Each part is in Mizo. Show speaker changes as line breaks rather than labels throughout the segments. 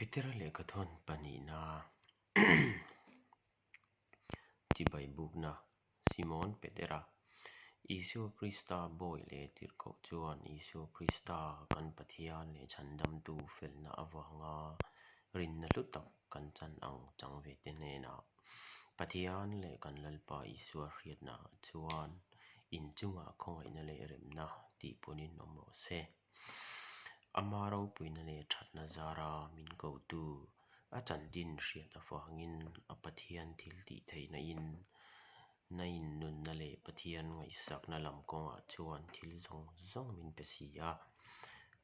Petera lehkhathawn pahnihna chibai bukna Simon Petera, Isua Krista bawi leh tirhkoh chuan Isua Krista kan Pathian leh Chhandamtu felna avanga rinna hlu tak kan chan ang chang ve te hnenah Pathian leh kan Lalpa Isua hriatna chuan inchungah khawngaihna leh remna tih pawhin awm rawh se. Ama ropuina leh thatna zara min kotu a chanchin hriat avangin a Pathian thil tih theihna in na in nunna leh Pathian ngaihsakna lam kawngah chuan thil zawng zawng min pe si a.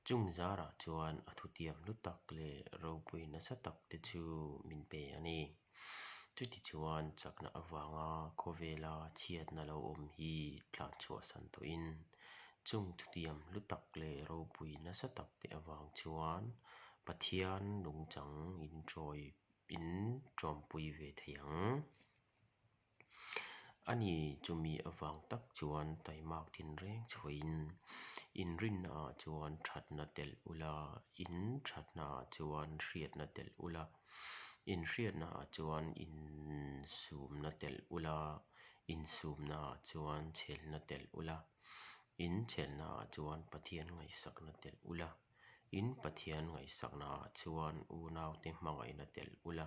Chung zarah chuan a thutiam hlu tak leh ropui nasa tak te chu min pe a ni. Chutichuan chakna avanga khawvela chhiatna lo awm hi tlanchhuahsan tawhin chung thutiam hlu tak leh ropui nasa tak te avang chuan Pathian nungchang inchawi in tawmpui ve thei ang. A ni, chumi avang tak chuan taimak tinreng chhuahin inrinna ah chuan thatna telh ula, in thatna ah chuan hriatna telh ula, inhriatna ah chuan insumna telh ula, insumna ah chuan chhelna telh ula, in chhelna ah chuan Pathian ngaihsakna telh ula, in Pathian ngaihsakna ah chuan unaute hmangaihna telh ula.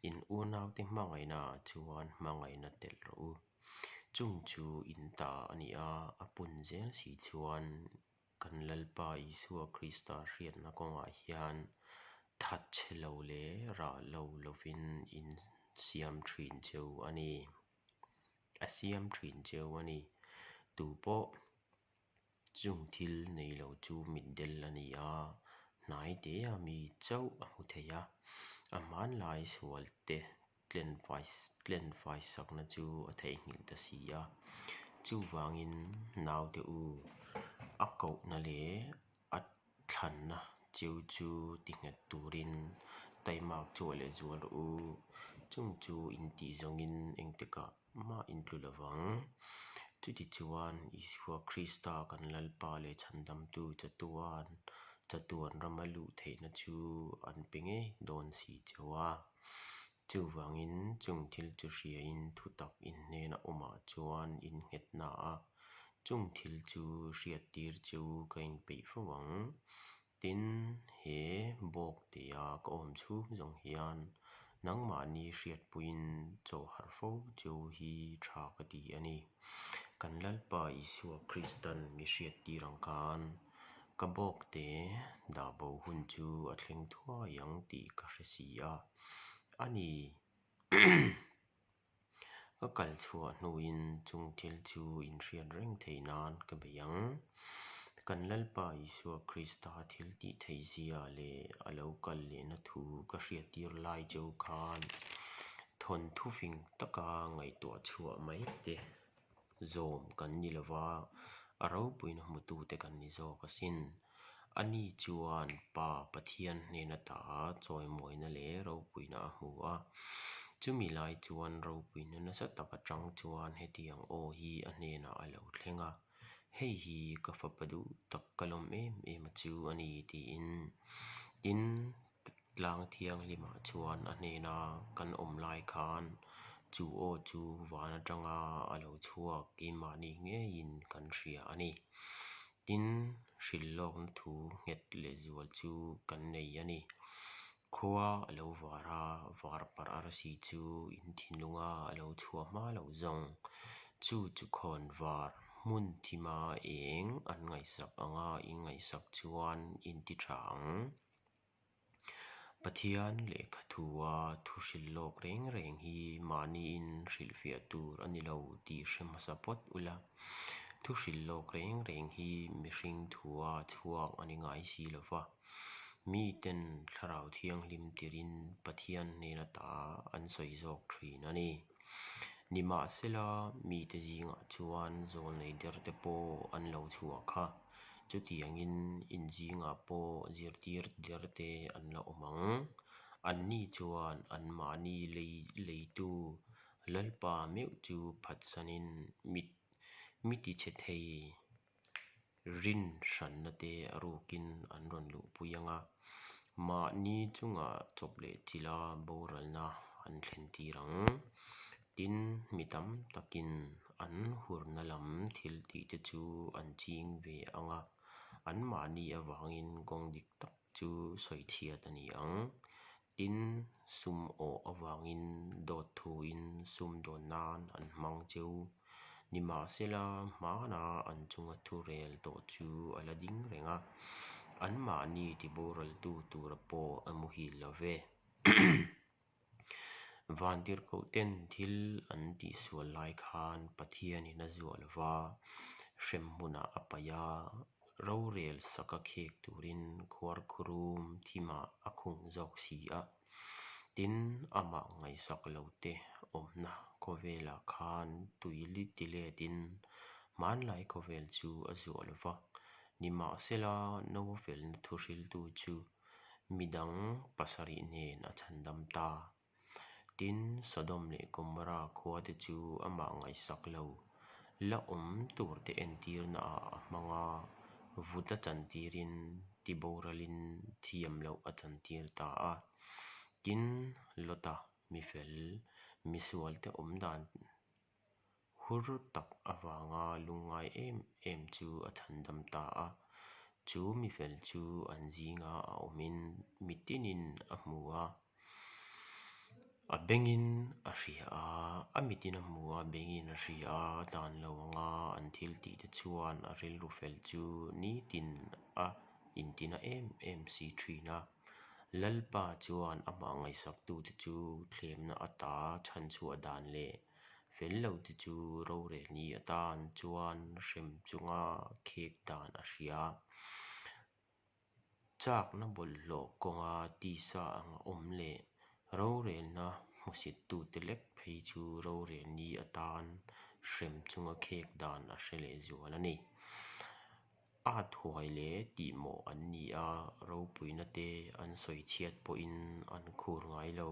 In unaute hmangaihna ah chuan hmangaihna telh rawh u. Chung chu in ta a ni a, a pun zel si chuan kan Lalpa Isua Krista hriatna kawngah hian that chhe lo leh rah lo lovin in siam thin cheu a ni. A siam thin cheu a ni. Tupawh Chung thil nei lo chu mitdel a ni a, hnai tea mi chauh a hmu thei a, a hmanlai sual te tlenfai sakna chu a theihnghilh ta si a. Chuvangin naute u, a kohna leh a thlanna cheu chu ti nghet turin taimak chhuah leh zual rawh u. Chung chu intih zawngin engtikah mah intlu lo vang. Chutichuan, Isua Krista kan Lalpa leh Chhandamtu chatuan chatuan rama luh theihna chu an pe ngei dawn si cheu a. Chuvangin, chung thil chu hriain thutak inhnena awmah chuan innghetna a, chung thil chu hriattir chu ka inpeih fo ang. Tin, he bawk tia ka awm chhung zawng hian nangmahni hriatpuiin chaw harh fo chu hi tha ka ti a ni. Kan Lalpa Isua Kristan mi hriattir ang khan ka bawk te dah bo hun chu a thleng thuai ang tih ka hre si a, a ni. Ka kal chhuah hnuin chung thil chu inhriat reng theih nan ka bei ang. Kan Lalpa Isua Krista thil tih theih zia leh a lo kal lehna thu ka hriattir lai cheu khan thawnthu fing taka ngaihtuah chhuah mai te zawm kan ni lova, a ropuina hmutute kan ni zawk asin. Ani chuan Pa Pathian hnena ta chawimawina leh ropuina a hmu a. Chumi lai chuan ropuina nasa tak atang chuan hetiang aw hi a hnenah a lo thleng a, Hei hi ka fapa duh tak ka lawm em em a chu a ni tiin. Tin, Tlang thianghlimah chuan a hnena kan awm lai khan chu aw chu van atanga a lo chhuak keimahni ngeiin kan hria a ni. Tin, hrilhlawkna thu nghet lehzual chu kan nei a ni. Khua a lo var a, var parh arsi chu in thinlunga a lo chhuah hma loh zawng. Chu chu khawn var hmun thima eng an ngaihsak anga in ngaihsak chuan in ti tha ang. Pathian lehkha thua thu hrilh lawk reng reng hi mahniin hrilhfiah tur a ni lo tih hre hmasa phawt ula. Thu hrilh lawk reng reng hi mihring thua chhuak a ni ngai si lo va. Miten thlarau thianghlim tirin Pathian hnena ta an sawi zawk thin a ni. Nimahsela, mite zingah chuan zawlnei derte pawh an lo chhuah kha. Chutiangin in zingah pawh zirtir derte an la awm ang. Anni chuan anmahni lei leitu Lalpa meuh chu phatsanin mit mi tichhe thei rin hranna te a rukin an rawn luhpui ang a. Mahni chunga chawp leh chilha boralna an thlentir ang. Tin, mi tam takin an hurna lam thil tihte chu an ching ve ang a, anmahni avangin kawng dik tak chu sawichhiat a ni ang. Tin, sum awh avangin dawt thuin sum dawn nan an hmang cheu. Nimahsela, hmana an chunga thu rel tawh chu a la ding reng a, anmahni tiboraltu tura pawh a muhil lo ve. Vantirhkohten thil an tihsual lai khan Pathianin a zuah lo va, hremhmunah a paih a, rorel saka khek turin khuarkhurum thimah a khung zawk si a. Tin, amah ngaihsak lote awmna khawvelah khan tui ti letin hmanlai khawvel chu a zuah lo va. Nimahsela, Noa felna thuhriltu chu mi dang pasarih nen a chhandam ta. Tin, Sodom leh Gomorra khuate chu amah ngaihsak lo, la awm turte entirnaah a hmang a, vut a chantirin tiboralin thiam loh a chantir ta a. Tin, Lota mi fel, misualte awm dan Hur tak avanga lungngai em em chu a chhandam ta a. Chu mifel chu an zinga a awmin mitinin a hmu a, a bengin a hria a, a mitin a hmu a, bengin a hria a, dan lo anga an thil tih te chuan a rilru fel chu nitin a intina em em si thin a. Lalpa chuan amah ngaihsaktute chu thlemna ata chhanchhuah dan leh Fel lo te chu rorel ni atan chuan hrem chunga khek dan a hria. Chakna bawlhhlawh kawnga tisa anga awm leh rorelna hmusittute lek phei chu rorel ni atan hrem chunga khek dan a hre leh zual a ni. At huai leh tihmawh an ni a, ropuina te an sawi chhiat pawhin an khur ngai lo.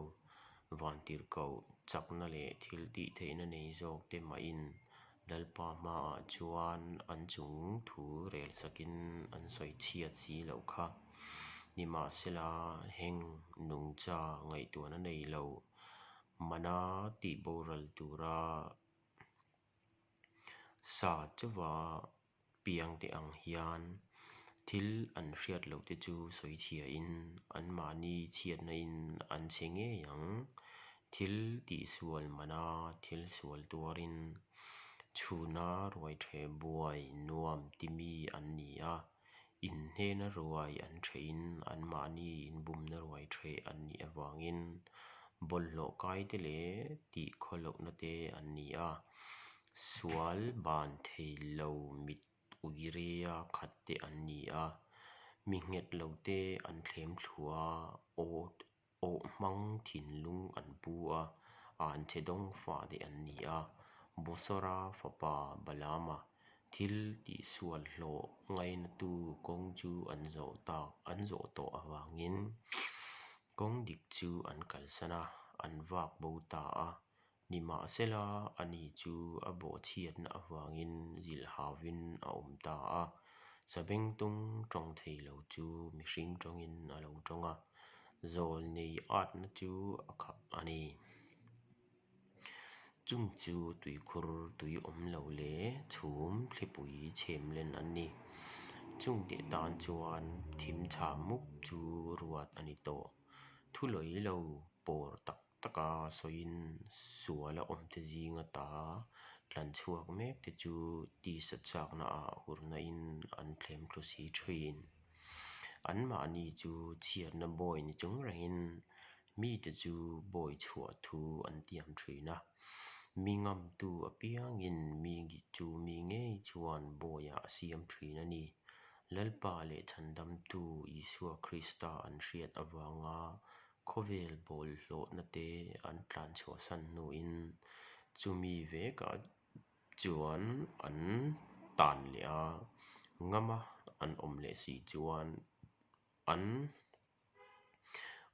Vantirhkoh chakna leh thil tih theihna nei zawk te mahin Lalpa hmaah chuan an chung thu rel sakin an sawi chhiat si loh kha. Nimahsela, heng nungcha ngaihtuahna nei lo mana tihboral tura sa chauva piang te ang hian thil an hriat loh te chu sawi chhiain anmahni chhiatna in an chhe ngei ang. Thil tihsual mana thil sual tuarin chhuna ruai ṭheh buai nuam ti mi an ni a, inhnena ruai an ṭhehin anmahni inbumna ruai ṭheh an nih avangin bawlhhlawh kai te leh tihkhawlohna te an ni a. Sual ban thei lo mit uirea khat te an ni a, mi nghet lo te an thlem thlu a, aw awh hmang thinlung an pu a, an che dawng fa te an ni a. Bosora fapa Balama thil tihsual hlawh ngainatu kawng chu an zawh tak an zawh tawh avangin kawng dik chu an kalsan a, an vak bo ta a. Nimahsela, ani chu a bawhchhiatna avangin zilhhauvin a awm ta a. Sabengtung tawng thei lo chu mihring tawngin a lo tawng a, zawl nei atna chu a khap a ni. Chung chu tuikhur tui awm lo leh chhum thlipui chhem len an ni. Chungte tan chuan thim chham mup chu ruat a ni tawh. Thu lawi lo pawr tak taka sawiin suala awmte zinga ta tlan chhuak mek te chu tisa chakna ah hurna in an thlem thlu si thin. Anmahni chu chhiatna bawi ni chung rengin mite chu bawi chhuah thu an tiam thin a. Mi ngamtu apiangin mi chu mi ngei chuan bawiah a siam thin a ni. Lalpa leh Chhandamtu Isua Krista an hriat avanga Khawvel bawlhhlawhna te an tlan chhuahsan hnuin chumi vekah chuan an tan leh a, ngama an awm leh si chuan an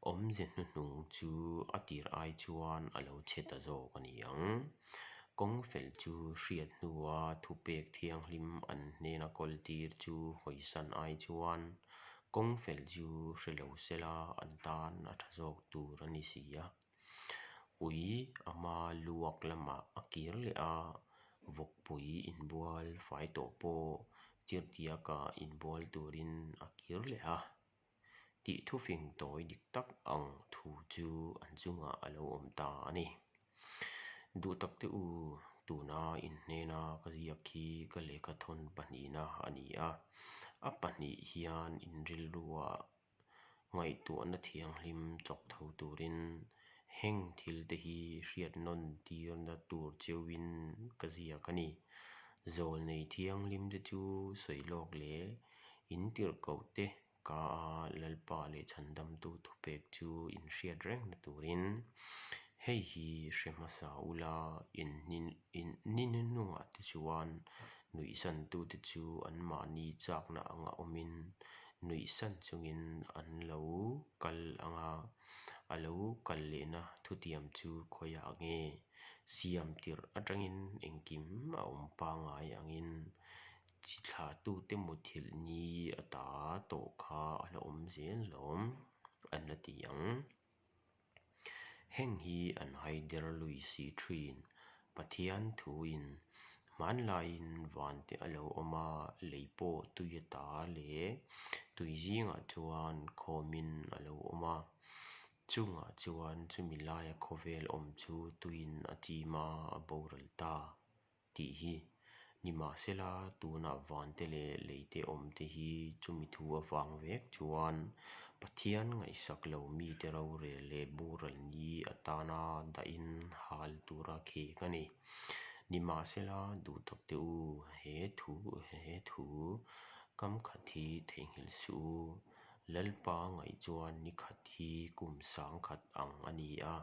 awmze hnuhnung chu a tir ai chuan a lo chhe ta zawk a ni ang. Kawng fel chu hriat hnua thupek thianghlim an hnena kawltir chu hawisan ai chuan. Kawng fel chu hre lo sela an tan a tha zawk tur a ni si a. Ui ama luak lamah a kir leh a, vawkpui inbual fai tawh pawh chirhdiaka inbual turin a kir leh a. Tih thufing tawi dik tak ang thu chu an chungah a lo awm ta a ni. Duh tak te u, tuna in hnena ka ziak khi ka lehkha thawn pahnihna a ni a. A pahnih hian in rilrua ngaihtuahna thianghlim chawk tho turin heng thil te hi hriat nawn tirna tur cheuhin ka ziak a ni. Zawlnei thianghlim te chu sawi lawk leh in tirhkoh te Ka a Lalpa leh Chhandamtu thupek chu in hriat rengna turin hei hi hre hmasa ula, in ni hnungah te chuan nuihsantute chu anmahni chakna anga awmin nuihsan chungin an lo kal ang a, a lo kal lehna thutiam chu khawiah nge siam tirh atangin engkim a awm pangngai angin Chi thlahtute muthilh ni a ta tawh kha a la awm zel lawm, an la ti ang. Heng hi an haider lui si thin. Pathian thuin hmanlaiin van te a lo awm a, lei pawh tui a ta leh tui zingah chuan khawmin a lo awm a. Chungah chuan chumi laia khawvel awm chu tuiin a chim a, a boral ta. tih hi. Nimahsela, tunah vante leh leite awmte hi chumi thu avang vek chuan Pathian ngaihsak lo mite rorel leh boral ni atana dahin hal tura khek a ni. Nimahsela, duh tak teh u, he thu he thu kam khat hi theihnghilh suh u. Lalpa ngaih chuan ni khat hi kum sangkhat ang a ni a.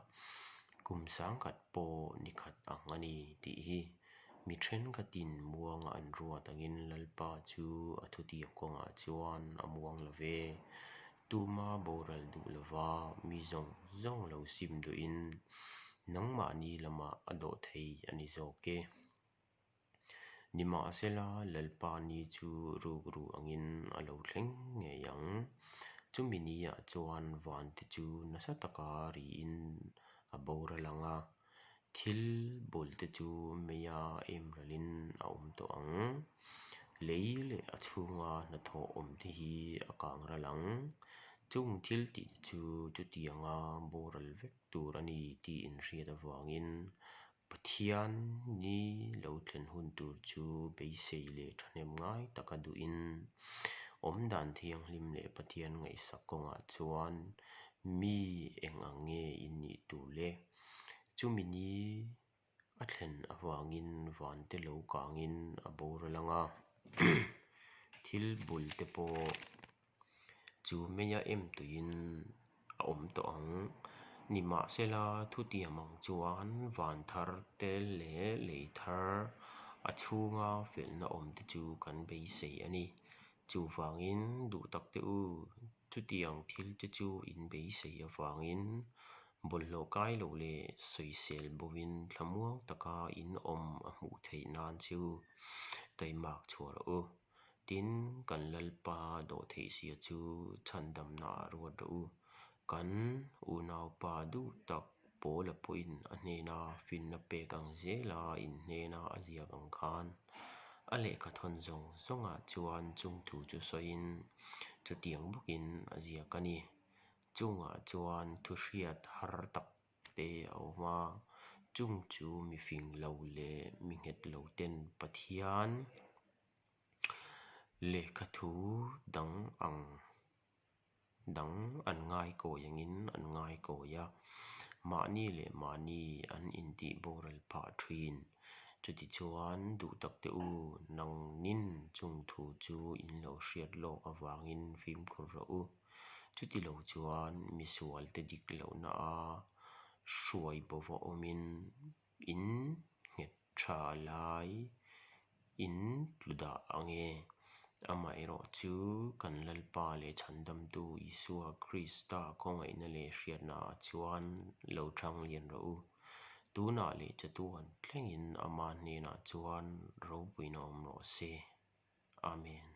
Kum sangkhat pawh ni khat ang a ni tih hi mi thenkhatin muanga an ruat angin Lalpa chu a thutiam kawngah chuan a muang lo ve. Tuma boral duh lova mi zawng zawng lo sim duhin nangmahni lamah a dawh thei a ni zawk e. Nimahsela, Lalpa ni chu rukru angin a lo thleng ngei ang. Chumi niah chuan vante chu nasa taka riin a boral ang a, thil bawlte chu meia emralin a awm tawh ang. Lei leh a chhunga hnathawh awmte hi a kang ral ang. Chung thil tihte chu chutianga boral vek tur a ni tih inhriat avangin Pathian ni lo thlen hun tur chu beisei leh thahnem ngai taka duhin awmdan thianghlim leh Pathian ngaihsak kawngah chuan mi eng ang nge in nih tur le? Chumi ni a thlen avangin vante lo kangin a boral ang a, thil bul te pawh Chu meia em tuiin a awm tawh ang. Nimahsela, thutiam ang chuan van thar te leh lei thar a chhunga felna awm te chu kan beisei a ni. Chuvangin, duh tak te u, chutiang thil te chu in beisei avangin bawlhhlawh kai loh leh sawisel bovin thlamuang taka in awm a hmuh theih nan chu taimak chhuah rawh u. Tin, kan Lalpa dawhtheihzia chu chhandamna ah ruat rawh u. Kan unaupa duh tak Paula pawhin a hnena finna pek ang zela in hnena a ziak ang khan a lehkha thawn zawng zawngah chuan chung thu chu sawiin chutiang bawkin a ziak a ni. Chungah chuan thuhriat har tak te a awm a, chung chu mi fing lo leh mi nghet lo ten Pathian Lehkha thu dang ang dang an ngai kawi angin an ngai kawi a, mahni leh mahni an intih boral phah thin. Chutichuan duh tak teh u, nangnin chung thu chu in lo hriat lawk avangin fimkhur rawh u. Chuti lo chuan misual te dik lohna a hruai bova awmin In nghet tha lai in tlu dah ang e. Amaherawh chu kan Lalpa leh Chhandamtu Isua Krista khawngaihna leh hriatna ah chuan lo thang lian rawh u. Tunah leh chatuan thlengin Ama hnenah chuan ropuina awm rawh se. Amen.